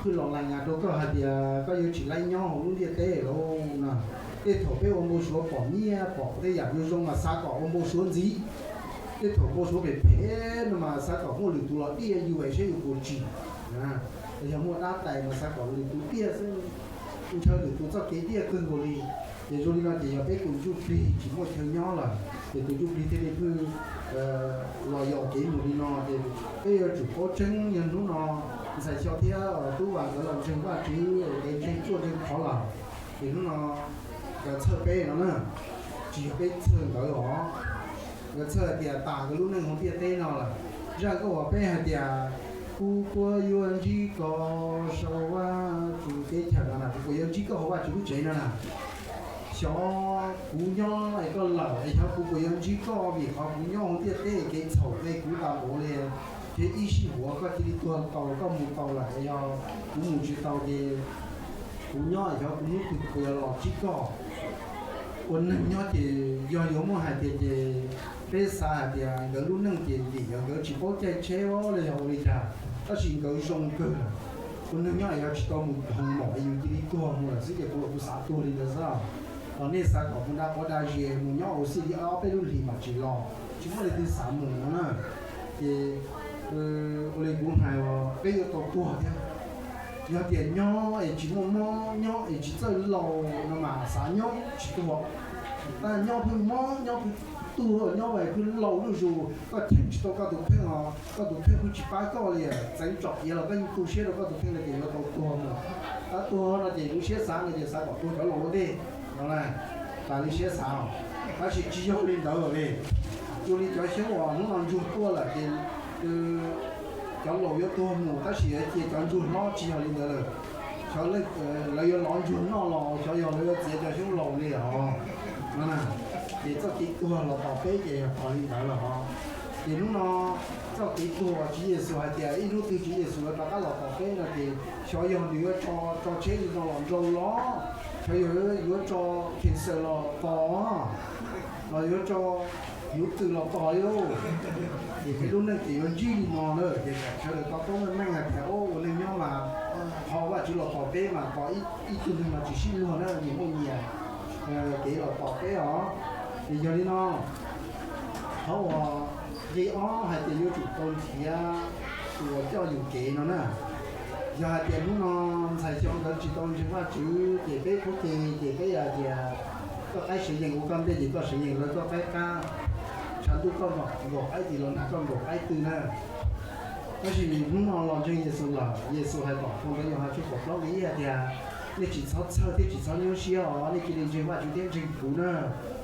Pheej los lees rau koj hais tias koj yuav tsis laib nyob hauv lub ntiaj teb lawm no. Tej thaum peb ua npau suav pom nyiaj pom tej yam zoo zoo mas xav kom ua npau suav ntxiv. Tej thaum npau suav phem phem no mas xav kom muaj lwm tus los diaj yus es saib yus puas tsim. Yog muaj dab tais mas xav kom lwm tus diaj xwb, ntshaw lwm tus txoj kev diaj kawg nkaus li. Ces zoo li no ces yog peb tus ntsuj plig tsis muaj chaw nyob lawm ces tus ntsuj plig thiaj li pheej los yos kev mus li no ces peb yuav tsum paub tseeb yog hnub no ntxhais Xyo thiab Tub Vas nkawd los ntseeg Vajtswv, nkawd ntseeg tuaj ntseeg qhov lawm, ces hnub no nkawd txhawj peb no na, tsis yog peb txhawj nkawd os. Nkawd txhawj hais tias tas nkawd lub neej hauv ntiaj teb no lawm. Zaj nkauj uas peb hais tias kuv puas yuav ntsib koj saum Vajtswv teb chaws no na, kuv puas yuav ntsib koj hauv Vajtswv lub tsev no na. Xyov kuv nyob es koj lawm es xyov kuv puas yuav ntsib koj, vim qhov kuv nyob hauv ntiaj teb kev txhaum nqe kuv tau npaum li, thiab ib sij huam koj cia li tuag tau, koj mus tau lawm es yog kuv mus tsis tau ces kuv nyob es xyov kuv hnub twg kuv puas yuav los ntsib koj. Ua neeg nyob ces yog yuav muab hais tias ces peb xav hais tias nkawd lub neej ces vim yog nkawd tsis paub caij tsheb los yog ua li cas, tab sis nkawd zoo kawg. Ua neeg nyob es yog tsis tau mus hoo mom es yus cia li tuag mus lawm xwb ces kuv los kuv xav tuag li ntawd xwb. Los nej xav kom mus da quav da zis mus nyob ua xij li ob peb lub hlis mas tsis los, tsis muaj leej twg xav mus no na. Ces ua li kuv hais, peb yuav tau tuag thiab. Yog tias nyob es tsis muaj mob, nyob es tsis txawj laus no mas xav nyob tsis tuag. Tab nyob pheej mob, nyob pheej tuag, nyob es pheej laus zuj zus, koj cheem tsis tau koj tus kheej os, koj tus kheej pheej tsis pab koj li, txeev tsom iav los koj yeej tu siab rau koj tus kheej li ces yuav tau tuag mus. Tab tuag no ces lub siab xav no ces xav kom tuag cov laus ua ntej no, tas li siab xav. Tab sis tsis yog li ntawd li. Ua li cov xyoob uas hnub no ntsuag tuaj lawm ces cov laus yuav tuag mus tab sis yuav cia cov ntsuag hlob, tsis yog li ntawd lawm. Xyov lawv yuav lov ntsuag noj los xyov yog lawv yuav txiav cov xyoob laus li os. Ces txoj kev tuag los tos peb ces yog tos li ntawd lawm os. Ces hnub no txoj kev tuag Tswv Yexus hais tias ib hnub twg Tswv Yexus yuav rov qab los tos peb no ces xyov yog nws yuav tso tsheb li no los nrau los, xyov yog yuav tso cancer los tos, los yuav tso hnyuv tws los tos li lauj. Ces peb lub neej ces yuav ntsib li no na, ces kom sawv daws to taub meej meej hais tias ua neej nyob mas qhov Vajtswv los tos peb mas tos ib tug neeg mas tsis sib luag na, nyias muaj nyias kev los tos peb os. Ces yog li no, qhov uas nqe ob hais tias yuav tsum tau nrhiav tus uas coj yus kev no na. Yog hais tias hnub no ntxhais Xyo nkawd tsis tau ntseeg Vajtswv ces peb qhuab ke ces peb hais tias koj qaib sev yees ua koj ntej ces koj sev yees lawv koj qaib qab, tshav ntuj koj nkaum qaib ces los nag koj nkaum qaib twg na. Tab sis hnub no los ntseeg Yexus lawm, Yexus hais tom phau ntawv Yauhas tshooj kaum plaub nqe ib hais tias, nej tsis txhob txhawj thiab tsis txhob nyuaj siab os, nej cia li ntseeg Vajtswv thiab ntseeg kuv na.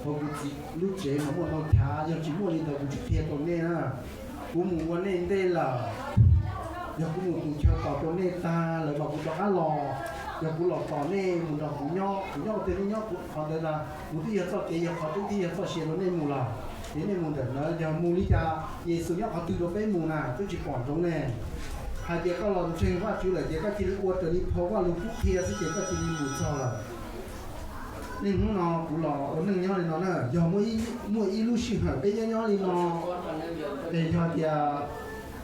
Hauv kuv Txiv lub tsev mas muaj ntau chav, yog tsis muaj li ntawd kuv tsis qhia rau nej na. Kuv mus ua nej ntej lawm. Yog kuv mus tu chaw tos rau nej tag lawm mas kuv rov qab los. Yog kuv los tos nej mus nrog kuv nyob, kuv nyob ua twg nej nyob qhov ntawd na. Kuv twb yog txoj kev, yog qhov tseeb thiab yog txoj sia rau nej mus lawm. Ces nej mus ntawm ntawd, yog mus li cas Yexus nyob qhov twg rau peb mus na twb tsis pom ntsoov ne. Hais tias koj los ntseeg Vajtswv lawm ces koj cia li ua raws li phau Vajluskub qhia xwb ces koj cia li mus txog lawm. Niaj hnub no kuv los ua neej nyob li no na, yog muaj ib lub sij hawm peb nyob nyob li no, es yog tias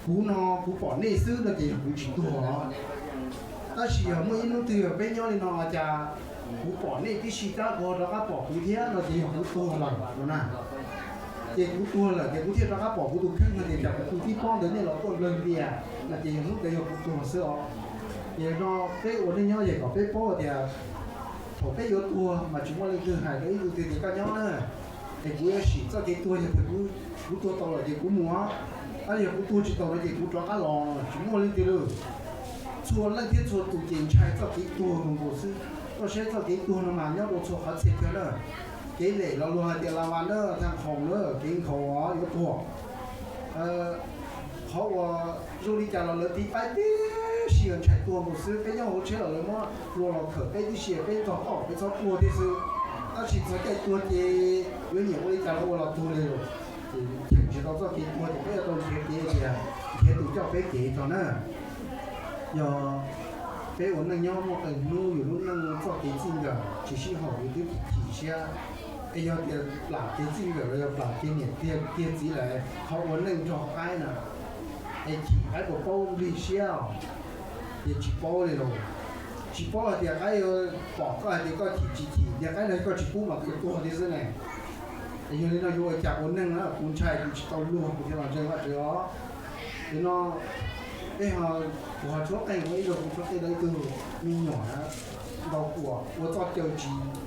kuv no kuv pom nej xwb no ces yog kuv tsis tuag os. Tab sis yog muaj ib hnub twg yog peb nyob li no cas kuv pom nej tib si tab kuv rov qab pom kuv thiab no ces yog kuv tuag lawm no na. Ces kuv tuag lawm ces kuv thiaj rov qab pom kuv tus kheej no ces cas kuv tus tib pob ntawd nej los tuaj nplawg ntias no ces yog hnub ntawd yog kuv tuag xwb os. Ces no peb ua neej nyob es kom peb paub tias thaum peb yuav tuag mas tsis muaj leej twg hais rau ib tug twg tias koj nyob na, es kuv yuav sim txoj kev tuag, yog tias kuv tuag tau lawm ces kuv mus, tab yog kuv tuag tsis tau no ces kuv rov qab los, tsis muaj leej twg li. Txhua leej thiab txhua tus ces ntshai txoj kev tuag nkaus nkaus xwb. Koj saib txoj kev tuag no mas nyob rau txhua qhov txhia chaw na. Kev lem los luag hais tias la vas na, tha nkhaus na, kev nkhaus yuav tuag. Qhov uas zoo li cas los lawv tiv taib tib si, ntshai tuag nkaus xwb. Peb nyob hauv tsheb los lawv muab hlua los khawm peb tib si, peb nrog koj peb txhob tuag thiab xwb. Tab sis txog caij tuag ces yuav nyiam ua li cas los ua los tuag li lawm. Ces cheem tsis tau txoj kev tuag ces peb yuav tau nrhiav kev tias nrhiav tus coj peb kev tso na. Yog peb ua neej nyob muaj qee hnub yus lub neej txoj kev txij nkawm tsis sib haum yus twb chim siab, es yog tias plam kev txij nkawm los yog plam kev niam tiag tiag txiv lawm, qhov ua neej nrog qaib na, es chim qaib puas paub nplig siab os. Ces tsis paub li los, tsis paub hais tias qaib yuav pom koj hais tias koj chim tsis chim, tias qaib no koj tsis pub mas koj tuag thiab xwb ne. Yog li no yuav ua cas ua neej na, kuv ntshai kuv tsis tau luag kuv thiaj los ntseeg Vajtswv os. Li no, peb ho, kuv ho tshuab qeej ua ib zaug, kuv tshuab qeej tau ib tug me nyuam ntau kuam ua txoj cai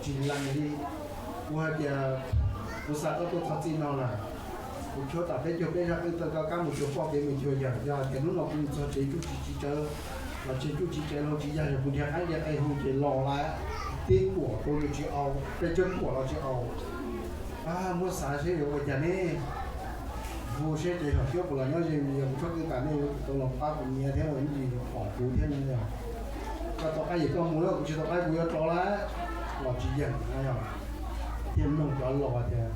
tsis lees li. Kuv hais tias, kuv xa koj tuaj txog txij no lawm, kuv tshuab tas peb caug peb zaj qeej tawm koj kab mus cuag poj kev mus cuag yawm, yog hais tias hnub no kuv mus txog tsev tsuj tsis txiv tsawv, los tsev tsuj tsis tsev laug tsis yag, yog kuv nrhiav qaib nrhiav qe hu ces los lawm, tib kuam rau nws tsis au, peb tsawg kuam los tsis au. Muab xav seb yuav ua cas ne. Hu seb ces hom xyoob puas los nyob ze, yog kuv tshuab qeej tas nej tau los pab kuv nyiav thiab, ib ntsis pom kuv thiab no yog. Koj tau qaib ces koj mus, kuv tsis tau qaib kuv yuav rov lawm, los tsis yeem na yog. Thiaj mloog cov laus tias,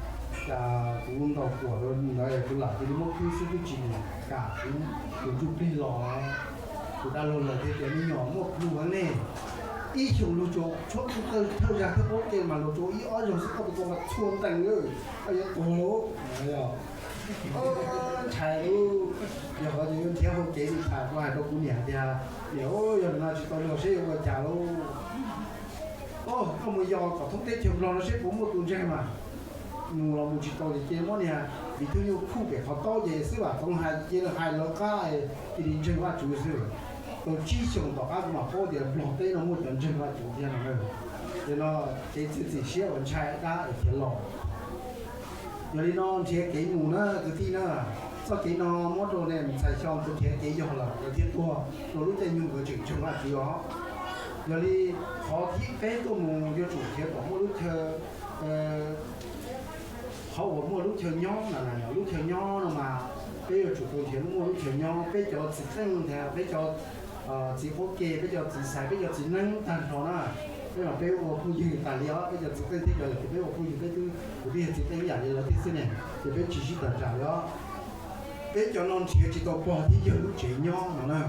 cas kuv ntau kuam ntawd kuv lam cia li muab khwb xwb twb tsis kam kuv, kuv ntsuj plig los, kuv dab laug laus thiaj tias me nyuam muaj plhu heev ne, ib xyoos luag tsuas tshuab tug thawj zag thiab qaub ke mas luag tsuas ib ob zaug xwb koj tus ko mas txhua ntees lawm, koj yuav tuag lauj. Ntshai lauj, yog qhov ces yuav nrhiav hau kev li tham kuv hais rau kuv niam tias, niam, yog li no tsis tau luag seb yuav ua cas lauj. Koj mus yos kom thoob teb chaws Nplog no seb puas muaj tus ntseeg mas. Mus los mus tsis tau ces cia muab niag Vis Thwj Nyuj Khuj pem qhov taub ces xwb vam txoov hais cia hais lawv qab cia li ntseeg Vajtswv xwb. Tau tsib xyoos tom qab kuv mam paub tias Nplog teb no muaj cov ntseeg Vajtswv thiab no. Ces no kev txiav txim siab uas ntshai dab es khiav los. Yog li no nrhiav kev mus na kwv tij na, txoj kev no muab rau nej ntxhais xyoo nkawd nrhiav kev yog lawm nkawd thiaj tuag, rau lub caij nyoog nkawd tseem ntseeg Vajtswv os. Yog li qhov thib peb tuaj mus yuav tsum nrhiav kom muaj lub chaw, qhov uas muaj lub chaw nyob na, lub chaw nyob no mas peb yuav tsum tau nrhiav muaj lub chaw nyob, peb cov txiv qeej ntag, peb cov txiv qaub ke, peb cov txiv xaiv, peb cov txiv neeb tag nrho na, peb mas peb ua phooj ywg tas li os, peb cov txiv qeej thiab cov yawm txiv peb ua phooj ywg peb twb, kuv twb yog txiv qeej ib yam li lawv thiab xwb ne, ces peb tsis sib tawm tsam li os. Peb cov no nrhiav tsis tau pog thiab yawg lub tsev nyob no na.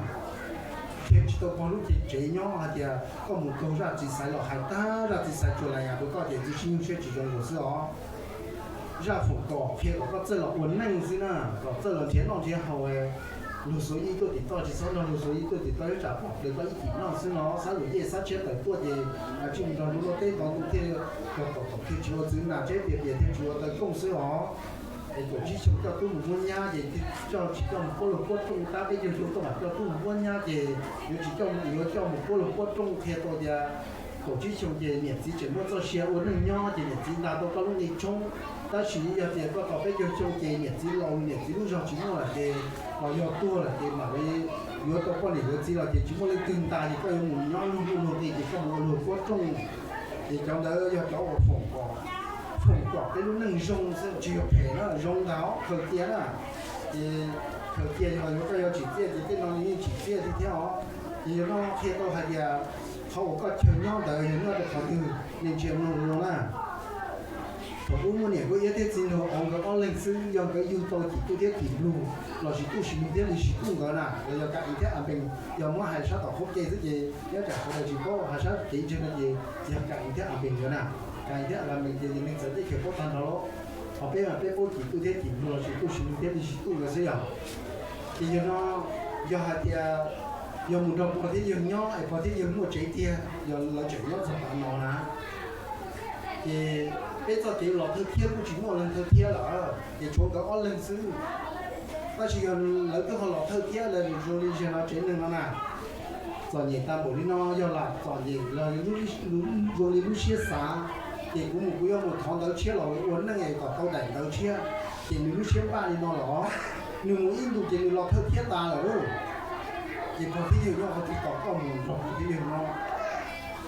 Nrhiav tsis tau pog lub tsev nyob hais tias koj mus taug zaj txiv xaiv los hais tag zaj txiv xaiv tsuas lam yam rau koj ces txiv sib nyuj siab tsis zoo nkaus xwb os. Zaj foom kom qhia kom koj txawj los ua neej xwb na, kom txawj los nrhiav noj nrhiav haus. Luag xuav yij tuaj tim toj tsis txhob nrog luag xuav yij tuaj tim toj, ib tsam pom plaws koj ib tim noj xwb no, xab lus yej xab tshiab tawm tuaj ces tsij mus nrog luag luaj teb ntov ntug thiaj cog tom tom thiaj tsis ua txwv nas tseb pias pias thiaj tsis ua taw kooj xwb os. Es kaum tsib xyoo coj tub mus muab nyab ces coj tsis coj mus puab luag puab rooj tab, peb caug xyoo tuaj mam coj tub mus muab nyab ces yuav tsis coj, yuav coj mus puab luag puab rooj qhia tau tias kaum tsib xyoo ces niam txiv tseem muaj txoj sia ua neej nyob ces niam txiv nta tau koj lub nqi tshoob. Tab sis yog tias koj tau peb caug xyoo ces niam txiv laus niam txiv lub zog tsis muaj lawm ces los yog tuag lawm ces mam li yuav tau poj niam yuav txiv los ces tsis muaj leej twg nta ces koj yuav mus nyob luag luag nqi ces koj mus ua luag puab rooj. Ces cov ntawd yog cov uas foom kom, foom kom peb lub neej zoo xwb tsis yog phem na, zoo ntag os, khaws cia na. Ces khaws cia yog yuav koj yuav tsim txiaj ces tej no nws yeej tsim txiaj tiag thiab os. Ces yog no qhia tau hais tias qhov uas koj chaw nyob ntawd yog nyob rau qhov twg nej ntsia mloog no na. Thaum ub muaj niam Nkauj Iab thiab txiv nraug Auv nkawd ob leeg xwb, yog nkawd yug tau Cim Tuj thiab Cim Nplug lossis Tuj Sis Nplug thiab Lis Sis Tuj nkawd na, los yog Kas Iv thiab As Npees, yog muab hais sab tom qhuab ke xwb ces nyob tsam sawv daws tsis paub, hais sab kev ntseeg no ces yog Kas Iv thiab As Npees nkawd na. Kas Iv thiab As Npees ces yog neeg txawv teb chaws paub tag nrho lauj. Ho peb mas peb paub Cim Tuj thiab Cim Nplug lossis Tuj Sis Nplug thiab Lis Sis Tuj nkawd xwb yog. Ces yog no, yog hais tias yog mus nrog pog thiab yawg nyob es pog thiab yawg muaj tsev tiag, yog lawv tseem nyob txog tav no na, ces peb txoj kev los thawj thiab kuj tsis muaj leej thawj thiab lawm, ces tshuav nkawd ob leeg xwb. Tab sis yog lawv twb ho los thawj thiab lawm zoo li zaum no tsev neeg no na, txom nyem tag npaum li no yog lam txom nyem los zoo li lub siab xav, ces kuv mus kuv yuav mus thov ntawv tshiab los ua neej es kom tau daim ntawv tshiab, ces nws lub siab npaj li no los, nws mus ib ntus ces nws los thawj thiab tas lawm lauj. Ces pog thiab yawg nyob qhov twg tos koj mus nrog pog thiab yawg no.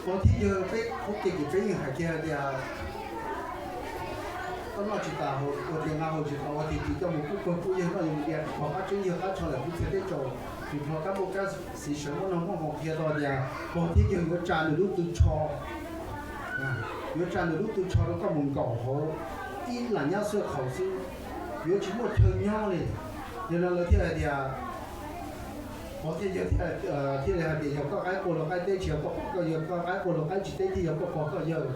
Pog thiab yawg peb qhuab ke ces peb yeej hais kiag tias koj noj tsis tas ua tias nqa haus tsis tau ua tias tsis coj mus pub pog pub yawg noj, yog mus tias pog qab tseeb yawg qab tsho lawm pub txhia teb tsaus, tsis pog kab npauj kab xiv sawv muab nog muab haus qhia tau tias pog thiab yawg yuav tsa nws lub tw tsho, yuav tsa nws lub tw tsho rau koj mus nkaum hauv ib lam nyab xuaj khaus xwb, yuav tsis muaj chaw nyob li. Yog no lawv thiaj hais tias, pog thiab yawg thiaj li hais tias yog koj qaib qua luag qaib teb tsis yog koj pog koj yawg, koj qaib qua luag qaib tsis teb thiaj yog koj pog koj yawg.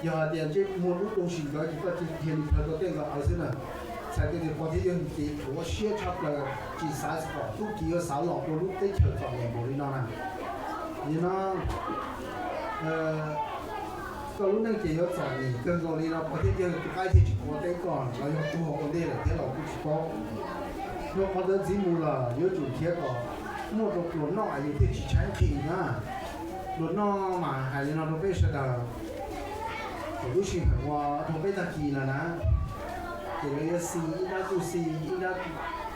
Yog hais tias ntsej muag dub doo sim nkawd ces koj cia li plhaw rau tej nkawd awv xwb na. Txhais tes pog thiab yawg ces ua siab tshaj plaws, tsis xav kom tub ki yuav xav los rau lub teb chaws txom nyem npaum li no na. Yog no, koj lub neej ces yuav txom nyem kawg nkaus li no, pog thiab yawg tus qaib thiaj tsis ua teb koj, lawv yog tuag ua ntej lawm thiab los kuj tsis paub. Rau qhov ntawd ntxiv mus lawm yuav tsum nrhiav kom muaj rau pluas noj es yus thiaj tsis tshaib nqhis na. Pluas noj mas hais li no rau peb sawv daws, thaum lub sij hawm uas dhau peb tag kis lawm na, ces lawv yuav xi ib nrab kuj xi, ib nrab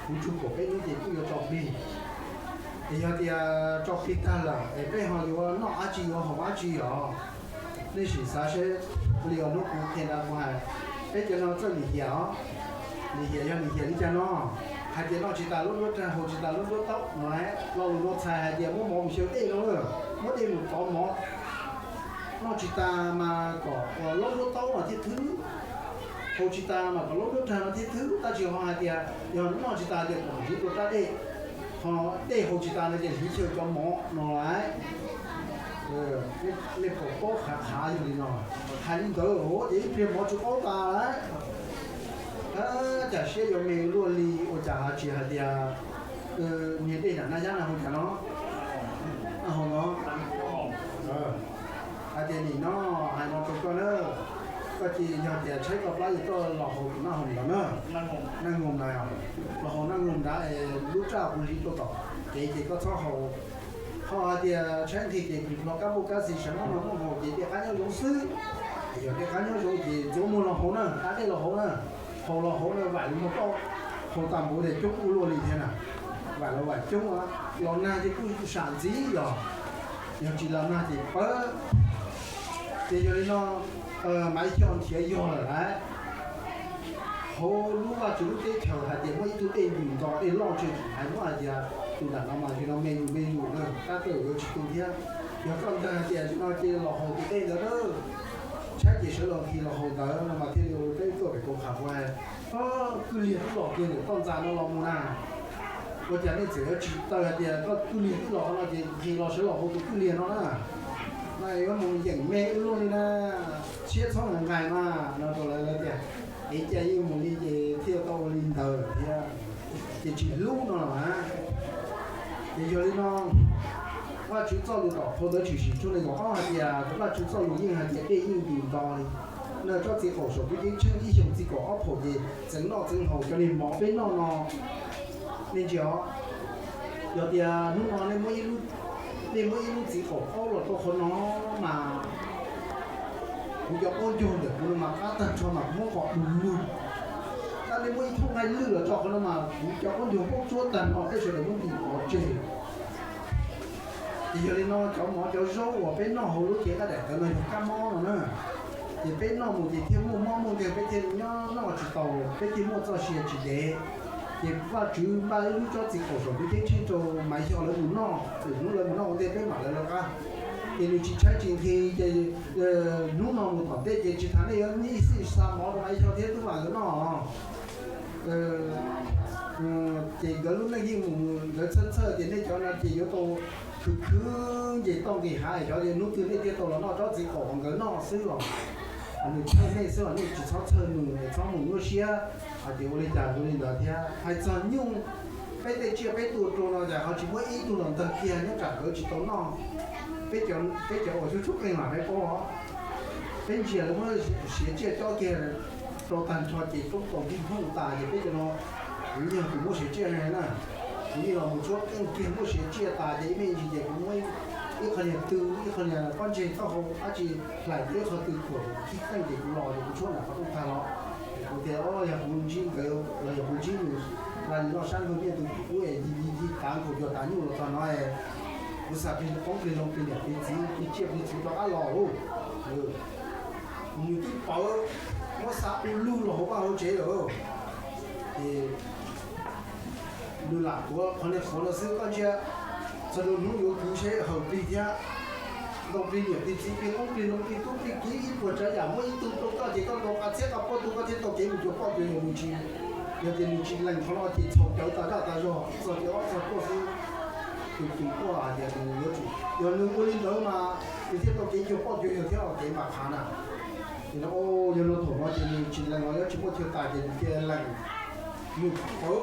kuv tsug kaum peb hnub ces kuj yuav tso plig. Es yog tias tso plig tag lawm es peb ho yuav noj dab tsi yuav haus dab tsi os? Nej sim xav seb, li os hnub kuv qhia nrad kuv hais, peb cov no txawj lim hiam os. Lim hiam yog lim hiam li cas no? Hais tias noj tsis tas lub nruab rag, haus tsis tas lub nruab taub no, lo lus no txhais hais tias muab mov mus xyaw dej no, muab dej mus tov mov. Noj tsis tas mas kom lub nruab taub no thiaj thwb, haus tsis tas mas kom lub nruab rag no thiaj thwb, tab sis ho hais tias yog noj tsis tas ces kom hliv rau rab dej, ho dej haus tsis tas no ces hliv xyaw cov mov no lawm. Nej puas paub qhov qhov yog li no? Hais li ntawd ces ib pliag mov tsis qaub tas lawm. Cas siab yuav me luaj li, ua cas ho tsis hais tias niag dej nram nab yab no hu cas no? Nab haus no. Hais tias nim no hais no rau koj na, koj cia yog tias tshaib koj plab ces koj los haus tus nab haus ntawd na. Nab haus ntawd, los haus nab haus ntawd es lub raj kuv hliv rau tom kev ces koj txhob haus. Ho hais tias tshaib nqhis ces kws hlo kab npauj kab xis sawv nab no muaj haus ces tej qab nyob zoo xwb. Yog tej qab nyob zoo ces ntxuav muag los haus na, qab dej los haus na, haus los haus na, vam lus muag toj, haus tas npaum ces coob ua luaj li thiab na. Vam los vam coob, los nag ces kuj sam ntxiv yog, yog tsis los nag ces pawv. Ces yog li no, Maiv Xyo nrhiav yog lawm lauj. Hauv lub Vajtswv lub teb chaws hais tias muaj ib tug dej ntws nto dej loj ntshe tsis hais muab hais tias tus nram no mas nim no me yus me yus na, tab tom yuav tsis tu thiab. Yog koj ntseeg hais tias nim no ces los haus tus dej ntawd na, tshaib ces sawv los nqhis los haus ntawd no mas thiaj li ua peb tuaj pem Koos Khas Huais. Koj kwj liag twb los kiag ntawm toj ntxas no los mus na, ua cas nej txawm yuav tsis taw hais tias koj kwj liag twb los no ces nqhis los sawv los haus tus kwj liag no na? No yuav mus yeem me ib lub li na, siab txhob nqais mas no rau lawv tias, es cas yeej mus li ces thiaj tau ua li ntawd thiab, ces tsis hlub no los na. Ces yog li no, Vajtswv txoj lus tom qhov ntawd tshwm sim tshooj nees nkaum ob hais tias, Vajtswv txoj lus yeej hais tias dej yeej ntws nto li. Lawv tsob txiv qaum saum ntuj ceeb tsheej ib xyoos txiv kaum ob phaum ces txeev noj txeev haus cov niag mov peb noj no. Nej ntsia os, yog tias hnub no nej muab ib lub txiv qaum qaub los rau qhov no mas, kuv cov qaub ncaug ntawm kuv no mas qab tag nrho mas kuv muab kom du lug. Tab nej muab ib thooj nqaij lwj los tso qhov no mas kuv cov qaub ncaug paub tsuab tag nrho, peb sawv daws muab ntim pov tseg. Ces yog li no cov mov cov zaub uas peb noj hauv lub cev qab daim tawv no yog kab mob no na. Ces peb noj mus ces thiaj muaj mob muaj nkeeg, peb thiaj nyob noj tsis tau, peb thiaj muaj txoj sia tsis ntev. Ces Vajtswv npaj ib lub tsob txiv qaum saum ntuj ceeb tsheej rau Maiv Xyo lawv mus noj, lwm hnub lawv mus noj ua ntej peb mam lawv lawv qab. Ces nws tsis tshaib tsis nqhis ces hnub no mus tom ntej ces tsis tas nej yuav ib xij xa mov rau Maiv Xyo thiab twb vam nkawd noj. Ces nkawd lub neej yeej mus nkawd txhawj txhawj ces nej cov no ces yuav tau khwv khwv nce toj nqis hav, xyov hnub twg nej thiaj tau los noj tsob txiv qaum nkawd noj xwb los. Nws txhawj nej xwb os, nej tsis txhob txhawj nws, txhob mus nyuaj siab. Hais tias ua li cas ua li ntawd thiab. Hais txog nyuj, peb tej tsiaj peb tua rau no cas ho tsis muaj ib tug los ntawg kiag nyob tsam nkawd tsis tau noj. Peb cov uas tub tub qeej mas peb paub os, peb ntsia lawv muab siav tsiaj cob kiag rau tag nrho ces roob tau npij hooj tas ces peb cov no, kuv yog tus muab siav tsiaj na, kuv yeej los mus tshuab qeej kiag muab siav tsiaj tas ces ib me ntsis ces kuv muab ib qho niag tw, ib qho niag pob ntseg taub hau dab tsi hlais ib qho tw khuam khib qeej ces kuv los ces kuv tshuab nram qhov rooj tag los. Ces kuv tias, o, yog kuv ntsib nkawd los yog kuv ntsib nws, nqa nws noj sab ntuj nyiaj ntu pum ub es yig yig yig tav nkaus cuag tav nyuj los txog no es, kuv xa plig qoob plig loo plig niam plig txiv plig tsiaj plig txhu rov qab los lauj. Nws twb pawv, muab xa du lug los hauv vaj hauv tsev lawm. Ces nws lam tuav qhov niag qhuav no xwb, koj ntsia, txog rau hnub yuav kwv seb haws plig thiab, ntau plig niam plig txiv plig qoob plig loo plig tub plig kiv ib puas tsav yam muab ib tug rau koj ces koj ntaus qas txhiab qas puab tu koj thiaj tau kev mus cuag poj cuag yawg mus tsis. Yog tias nws tsis lees qhov no ces txhaum cawv tas zaj tas zog txog ces ob txog tuaj xwb. Tus tus tuaj hais tias nws yuav tsum, yog nws ua li ntawd mas nws thiaj tau kev cuag poj cuag yawg thiab, kev mam qhav na. Ces no, yog no thaum no ces nws tsis lees los yuav tsis muaj chaw tas ces nws thiaj lees. Yug pawv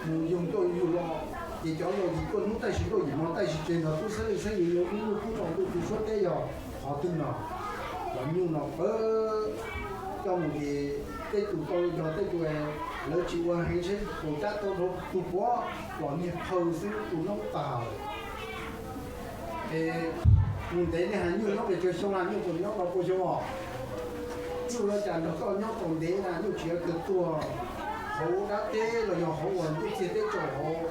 mus yug tuaj yug los, ces cov los yim tuaj hnub tab sis tuaj yim hmo tab sis ces ntawd tub xeeb leej xeeb yim yuav kub nuj kub rau ntuj tu suab teb yog qhov twg no, los nyuj no pawv coj mus ces tej tus tau yog tej tus lawv tsis ua heev seb tus cab tau rau tus puav los niag phaw xwb tus noob tag lawm. Es mus ntev nej has nyuj nyob pes tsawg xyoo na, nyuj puas nyob tau pua xyoo os? Nyuj ua cas nrog koj nyob tau ntev na, nyuj tsis yog kawg tuag. Hauv dab teb los yog hauv uas ntuj txiag teb tsaus hauv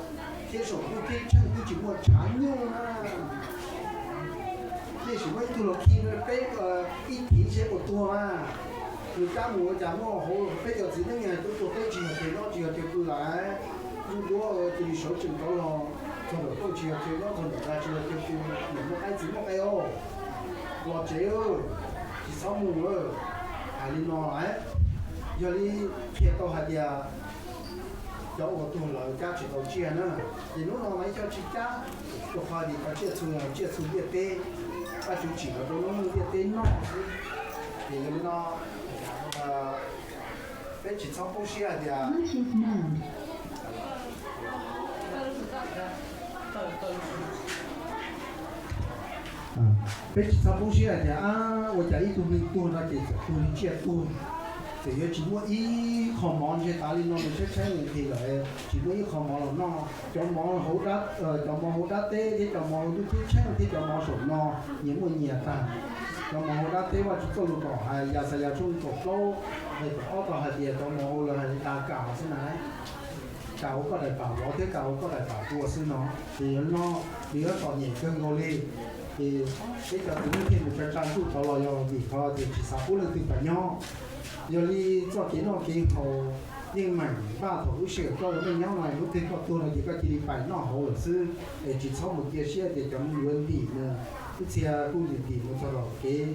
thiab saum ntuj teb tsheej twb tsis muaj tshav nyuj na. Nej sim muab ib tug los khi peb ib thiv seb puas tuag na. Nws cab mus ua cas muaj hauv peb cov txiv neej hais tub tuag teb tsis yog tiag nyob tsis yog tiag pw lawm. Zuj duab cia li sawv tsees rov los, txog ntawm rooj tsis yog tiag nyob, txog ntawm nra tsis yog tiag pw, niam muaj qaib txiv muaj qaib os. Los tsev, tsis txhob mus lawm. Hais li no, yog li qhia tau hais tias cov uas tuag lawm cab tsis tau tsiaj na, ces hnub no mas ib co tsis cab, rau qhov tias cov tsiaj txhu yog tsiaj txhu ntiaj teb, Vajtswv tsim los rau lub ntiaj teb noj xwb. Ces yog li no, peb tsis txhob poob siab hais tias peb tsis txhob poob siab hais tias ab, ua cas ib tug neeg tuag no ces txawm tuag li tsiaj tuag, txawm yuav tsis muaj ib qho mov ntshe tas li no nws tshaib tshaib nqhis lawm, tsis muaj ib qho mov los noj. Cov mov hauv dab, cov mov hauv dab teb thiab cov mov hauv ntuj teb tsheej thiab cov mov saum no nyias muaj nyias tag. Cov mov hauv dab teb Vajtswv txoj lus kom hais Yaxayas tshooj kaum plaub nqe kaum ob tau hais tias cov mov hauv lawv hais li dag kam xwb na, kam ua koj daim pam vov thiab kam ua koj daim pam pua xwb no. Ces yog li no, nws yuav txom nyem kawg nkaus li. Ces peb cov txiv neej thiaj mus tsa tsa ntuj tod los yog vim qhov tias tsis xav pub leej twg pam nyob. Yog li txoj kev noj kev haus yeej meem npaj thaum lub sij hawm koj ua neej nyob no, lub twg koj tuag no ces koj cia li pais noj hauv lawm xwb, es tsis txhob mus cia siab tias cov neeg yuav ntim mus. Ib txhia kuj ntim ntim mus txog tom kev,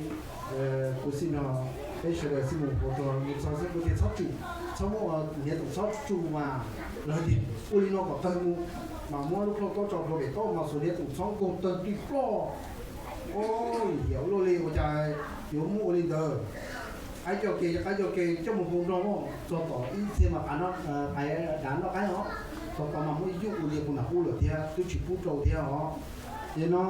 kuv xij no, peb sawv daws xij mus puas tuag mus txog xwb kuv tias txhob tsum, txhob muab hniav txoom txhob tsu mas, lawv tias ua li no kom tawg mus, mas muab lub plhaub taub tso plhuav pem taub mas xuas hniav txoom txhob nkaug tawg tij ploj. Ua li hiam ua luaj li ua cas yuav muab ua li ntawd. Qaib coj ke, qaib coj ke coj mus hau nrog txog tom ib txhia mas qaib dav noj qaib os, txog tom mas muab yuj ua li puas nram qub lawm thiab twb tsis pub rau thiab os. Yog no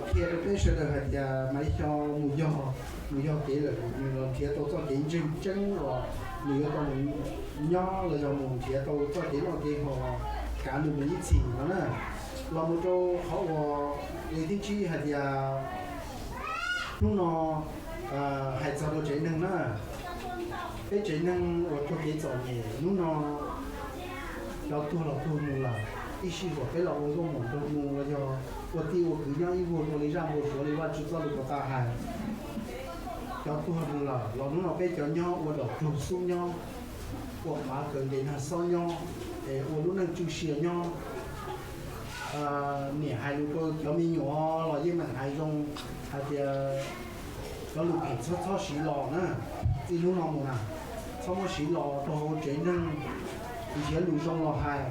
qhia rau peb sawv daws hais tias mas ib xyov mus yog, mus yog kev lawm nws los nrhiav tau txoj kev ntseeg tseeb uas nws yuav tau mus nyob los yog mus nrhiav tau txoj kev noj kev haus kav nws mus ib txhis no na. Los mus rau qhov uas li thib tsib hais tias hnub no hais txog rau tsev neeg na, peb tsev neeg uas raug kev txom nyem hnub no, cov tuag los tuag mus lawm, ib sij huam peb los ua nkauj muam nraug nus los yog ua tij ua kwv nyob ib vuag dua li zaj npau suav li Vajtswv txoj lus puas tau hais. Cov tuag mus lawm los hnub no peb cov nyob ua daum rug xub nyob, ua qhav kawm ntes nag xob nyob, es ua lub neej tswj sia nyob. Niam hais lus rau cov me nyuam los yeej meem hais zoo hais tias cov lus phem txhob txhob siv los na, txij hnub no mus na, txhob muab siv los rau hauv tsev neeg, nrhiav lus zoo los hais.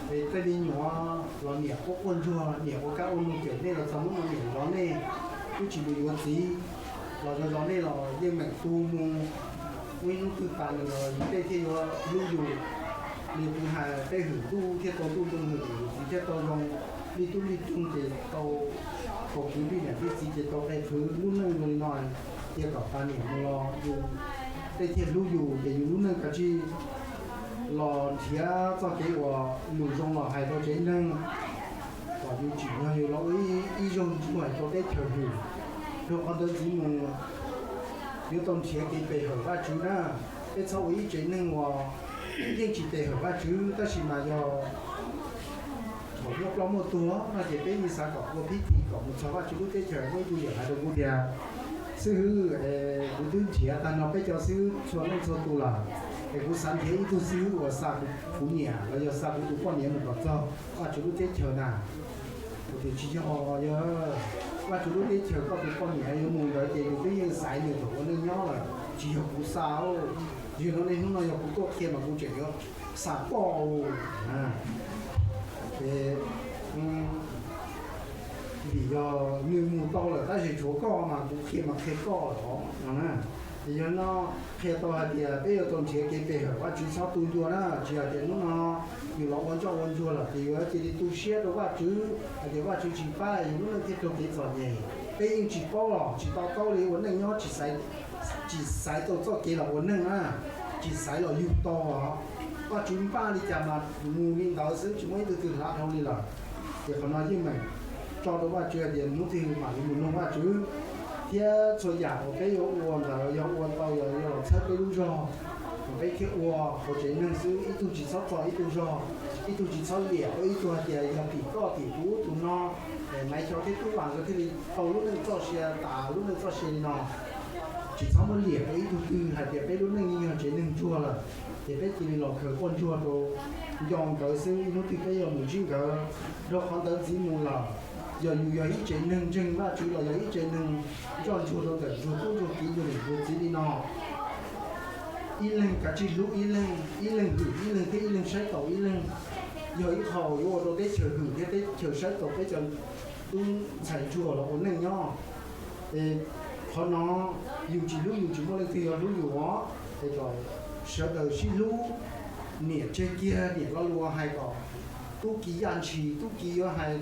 Es tej me nyuam los niam quaj quaj ntsuag, niam ua kab ua noog cawm nej los txog hnub no niam zov nej, twb tsis mus yuav txiv, los zov zov nej los yeej meem tu mus, muaj ib hnub twg tas nws los yus tej thiaj yuav hlub yus. Nws kuv hais tej hwm ntuj thiaj tau ntuj, ntuj hwm yus txiv thiaj tau zoo, li tub li roog ces tau kaus kwv li niam li txiv ces tau qe qhwv lub neej zoo li no. Cia kom tas niam mus los yus tej thiaj hlub yus ces yus lub neej kav tsij los nrhiav txoj kev uas lus zoo los hais rau tsev neeg, kom yus tsim nyog yus los ua ib zaug ntsuag hais rau teb chaws hwm. Rau qhov ntawd ntxiv mus yuav tau nrhiav kev pe hawm Vajtswv na. Peb txhob ua ib tsev neeg uas yeej tsis pe hawm Vajtswv tab sis mas yog thaum muaj ploj muaj tuag no ces peb yeej xav kom ua phib ti kom mus txog Vajtswv lub teb chaws. Muaj ib tug yawm hais rau kuv tias, xib hwb, kuv twb nrhiav tag nrho peb cov xib hwb txhua leej txhua tus lawm, es kuv xav nrhiav ib tug xib hwb uas xa kuv niam los yog xa kuv tus poj niam mus kom txog Vajtswv lub teb chaws na. Kuv tias tsis yog, yog Vajtswv lub teb chaws koj tus poj niam yuav mus ntawd ces nws twb yeej xaiv nws thaum ua neej nyob lawm, tsis yog kuv xa. Yog no nej hnub no yog kuv tuaj qhia mas kuv tseem yuav xa koj. Ces vim yog nws mus tau lawm tab sis tshuav koj mas kuv qhia mas qhia koj lawm os no na. Ces yog no qhia tau hais tias peb yuav tau nrhiav kev pe hawm Vajtswv txhob tu ncua na. Tsis yog tias hnub no yus los ua ntsoj ua ntsuag lawm ces yuav cia li tu siab rau Vajtswv hais tias Vajtswv tsis pab yus lub neej thiaj raug kev txom nyem. Peb yeej tsis paub los tsis to taub li, ua neej nyob tsis xaiv tau txoj kev los ua neej na, tsis xaiv los yug tau os. Vajtswv npaj li cas mas mus li ntawd xwb, tsis muaj ib tug twg hlav dhau li lawm. Ces qhov no yeej meem tso rau Vajtswv hais tias hnub twg mam li mus nug Vajtswv, thiab txhua yam uas peb yuav ua ntawd yog ua tau yog los txhawb peb lub zog, mas peb thiaj ua hauv tsev neeg xwb, ib tug tsis txhob txo ib tug zog, ib tug tsis txhob liam rau ib tug hais tias yog tim koj tim kuv tus no, Maiv Xyov thiab Tub Vam nkawd thiaj li tau lub neej txoj sia tas lub neej txoj sia li no. Tsis txhob muab liam rau ib tug twg hais tias peb lub neej yeej yog tsev neeg ntsuag lawm, ces peb cia li los khaws quaj ntsuag rau nco nkawd xwb, ib hnub twg peb yuav mus ntsib nkawd. Rau qhov ntawd ntxiv mus lawm, yog yus yog ib tsev neeg ntseeg Vajtswv los yog ib tsev neeg ntsoj ntsuag rau ntawm ntsuag tub ntsuag kiv ntsuag niam ntsuag txiv li no, ib leeg kav tsij hlub ib leeg, ib leeg hwm ib leeg thiab ib leeg saib taus ib leeg, yog ib qho yuav ua rau teb chaws hwm thiab teb chaws saib taus peb cov tub ntxhais ntsuag los ua neej nyob. Es qhov no yus tsis hlub yus tsis muaj leej twg yuav hlub yus os. Es kom sawv daws sib hlub, niam tseg kiag niam lo lus hais kom tub ki yaj ntshis, tub ki yuav hais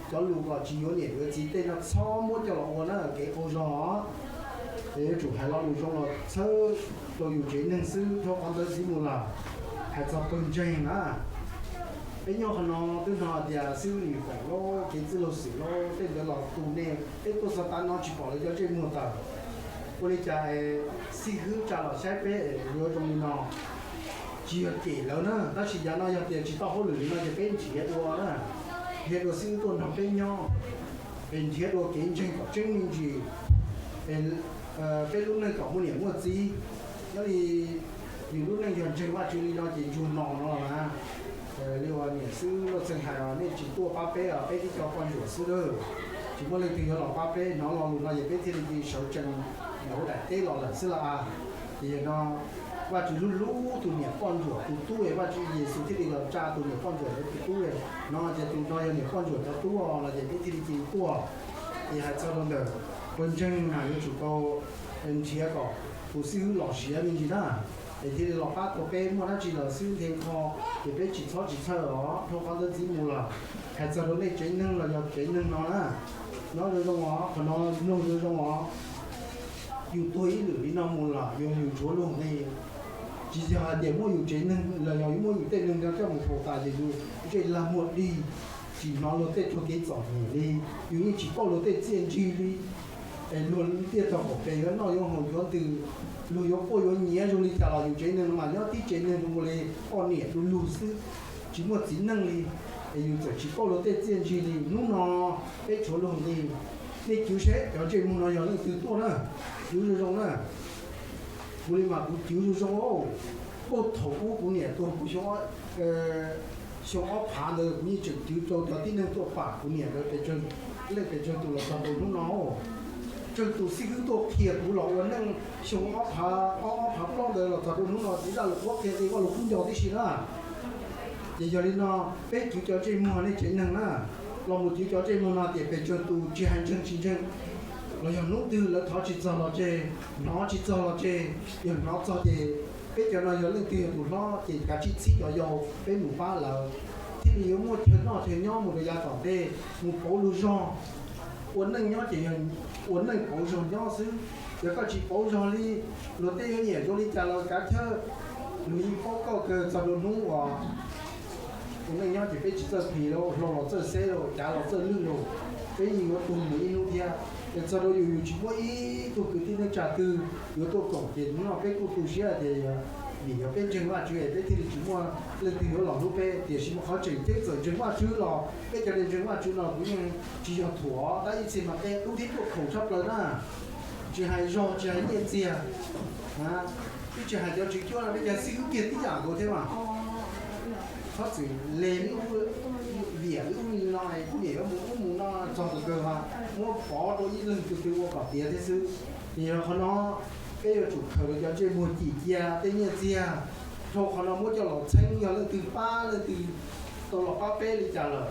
cov lus kom tsis yuav niam yuav txiv tej no txhob muab coj los ua na kev qaug zog. Es yuav tsum hais lo lus zoo los txhawb rau yus tsev neeg xwb, dhau qhov ntawd ntxiv mus lawm. Hais txog pawg ntseeg na, peb nyob qhov no twb hnov tias xib hwb Lis Feem lauj, kev txwj laug Xwm lauj, tej ntawd los tus nej peb tuaj txog tav no tsis pom lawv cov ntsej muag tawm. Ua li cas xib hwb tsa los saib peb yuav zoo li no? Tsis yog cem lawv na, tab sis yav no yog tias tsis tau hauj lwm li no ces peb nrhiav dua na, nrhiav dua xib hwb tuaj nrog peb nyob, es nrhiav dua kev ntseeg kom tseeb me ntsis, peb lub neej kom muaj niam muaj txiv. Nyob li yus lub neej yog ntseeg Vajtswv li no ces ntsuag no no na. Li uas niam xib hwb Lauj Txeeg hais, nej tsis tuaj pab peb, peb tib co poj ntsuam xwb lawm, tsis muaj leej twg yuav los pab peb. Hnov lo lus no ces peb thiaj li cia sawv tsees mus hauv daim teb los lawm xwb lauj. Ces yog no Vajtswv hlub hlub tus niam poj ntsuam tus tub es Vajtswv Yexus thiaj li los tsa tus niam poj ntsuam tus tub. Hnov tias tus no yog niam poj ntsuam cov tub no ces peb thiaj li cia tuaj. Ces hais txog rau ntawm pawg ntseeg mas yuav tsum tau nrhiav kom tus xib hwb los siav me ntsis na, es thiaj li los pab tau peb. Muaj dab tsi los xib hwb nthe kho, ces peb tsis txhob tsis txhawj os, dhau qhov ntawd ntxiv mus lawm. Hais txog rau nej tsev neeg los yog tsev neeg no na, nyob zoo zoo os, qhov no mloog zoo zoo os. Yus tuag ib lwm li no mus lawm yog yus tshuav luag nqi. Tsis yog hais tias muab yus tsev neeg los yog muab yus tej neeg no coj mus faus tas ces yus ntsej lag muag dig, tsis hnov luag tej txoj kev txom nyem li, yus yeej tsis pauj luag tej txiaj ntsig li. Es luag tiaj tau qaum pes yuav noj yuav haus yuav ntws, luag yuav quaj yuav nyiav zoo li cas los yus tsev neeg no mas nyob tib tsev neeg zoo li poj niam du lug xwb, tsis muaj txiv neej li. Es yus txawm tsis pauj luag tej txiaj ntsig li, hnub no peb tshuav luag nqi. Nej cwv seb cov ntsej muag no yog leej twg tuaj na, cwv zoo zoo na. Kuv li mas kuv cwv zoo zoo. Puag thaum ub kuv niam tuag kuv xyoo ob phav ntawd kuv yeej tseem cwv rau cov tib neeg tuaj pam kuv niam ntawd pes tsawg leej pes tsawg tus los txog rau hnub no. Tsawg tus xib hwb tuaj qhia kuv los ua neej xyoo ob phav ob ob phav plaub ntawd los txog rau hnub no, txiv Daj Lwm Qhuab qhia nqi Vaj Lug Kub Nco tib si na. Ces yog li no, peb cwv cov ntsej muag nej tsev neeg na, los mus cwv cov ntsej muag no tias pes tsawg tus tsis hais ntseeg tsis ntseeg, los yog hnub twg lawv thov tsis txog los tseg, hnov tsis txog los tseg, yog hnov txog ces peb cov no yog leej twg yog tus hlob ces kav tsij txhib cov yau peb mus pab lawv, thiaj li yuav muaj chaw noj chaw nyob mus rau yav tom ntej, mus pauv lug zog. Ua neej nyob ces yog ua neej pauv zog nyob xwb. Yog koj tsis pauv zog li, luag tej yuav nyiam zoo li cas los kav chawj, luag yeej paub koj kawg txog rau hnub uas ua neej nyob ces peb tsis txawj plis lauj, hlau los txawj xeb lauj, cav los txawj lwj lauj, peb yeej yuav tuag mus ib hnub thiab. Es txog rau yus, yus tsis muaj ib tug kwv tij neej tsa twg yuav tuaj koom, ces hnub no peb kuj tu siab tias vim yog peb ntseeg Vajtswv es peb thiaj li tsis muaj leej twg yuav los hlub peb. Tiam sis mas qhov tseem ceeb txawm ntseeg Vajtswv los peb cov neeg ntseeg Vajtswv no kuv yeej tsis yog thuam, tab ib txhia mas qhia lub thiab tuaj khoom tshaj plaws na. Tsis hais zog tsis hais nyiaj txiag, twb tsis hais cov tswv cuab no, peb cov xib hwb kiag tib yam nkaus thiab mas. Txhob txwm le li ub, viam li ub li no, kuv niam yuav mus ub mus no txog thaum kawg mas muab pov rau ib leeg tus twg ua kom tiav thiab xwb. Ces yog qhov no peb yuav tsum khaws cov ntsej muag cim cia tej nyiaj txiag, dhau qhov no muab coj los txheeb, yog leej twg pab leej twg tau los pab peb li cas lawm,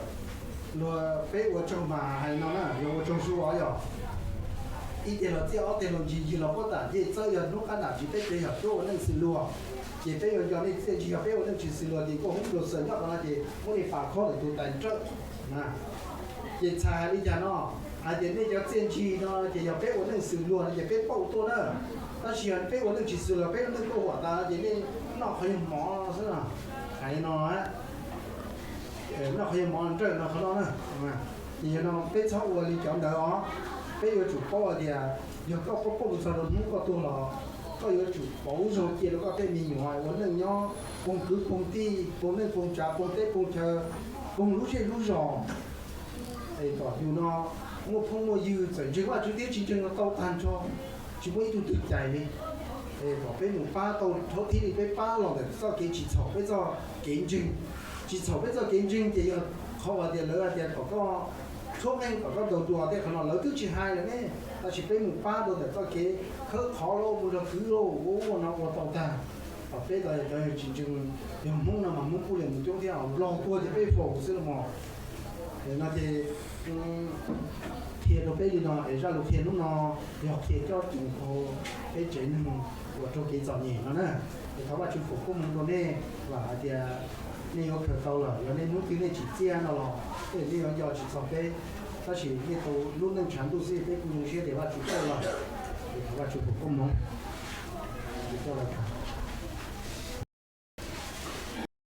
luag peb ua tsaug mas hais no na, yog ua tsaug sua yog. Ib teg los txiaj, ob teg los ntsis, ywg los puab tam ncej txawb, yog hnub qab ntam ntsis peb tsev yog tuaj ua neej xws luag, ces peb yuav nco nej txiaj ntsig. Yog peb ua neej tsis xws luag ces nkauj hoob nplua xaws nyob qhov no ces muab nej pam khob lawm tus tais nrawj. Ces txhais hais li cas no, hais tias nej cov txiaj ntsig no ces yog peb ua neej xws luag no ces peb pauj tuaj na. Tab sis yog peb ua neej tsis xws luag, peb ua neej tuaj huam tas ces nej noj qhov yog mov xwb no. Hais no, noj qhov yog mov nrawj no qhov no na. Ces yog no peb txhob ua li cov ntawd os. Peb yuav tsum paub tias yog koj pauj pauj txog rau hnub koj tuag los koj yuav tsum pauv zog cia rau koj tej me nyuam ua neej nyob poog kwv poog tij, poog neej poog tsav, poog teb poog chaw, poog lub zej lub zos. Es kom yus no muaj phooj muaj ywg, txawm ntseeg Vajtswv thiab tsis ntseeg los tau tag nrho, tsis muaj ib tug twg cais li. Es kom peb mus pab tau thaum thib li peb pab los ntawm txoj kev tsis txhaum peb txoj kev ntseeg. Tsis txhaum peb txoj kev ntseeg ces yog qhov uas tias lawv hais tias kom koj tshuab nqeej kom koj ntaus nruas tej qhov no lawv twb tsis hais lawm ne, tab sis peb mus pab rau ntawm txoj kev khawb qhov lauj, mus nrog kwv lauj, ua ua no ua tau tag. Kom peb tau cov tsis ntseeg, yog Hmoob no mas Hmoob kuj li mus coob thiab, Nplog tuag ces peb faus xwb los mas. No ces qhia rau peb li no es zaj lus qhia hnub no yog qhia coj tsees hauv peb tsev neeg uas raug kev txom nyem no na. Es thov Vajtswv foom koob hmoov rau nej, vam hais tias nej yuav khaws tau lawm, yog nej hnub twg nej tsim txiaj no los tej zaum nej yuav nco tsis txog peb, tab sis nej tau lub neej tshav ntuj xwb peb kuj zoo siab tias Vajtswv coj lawm. Es thov Vajtswv foom koob hmoov.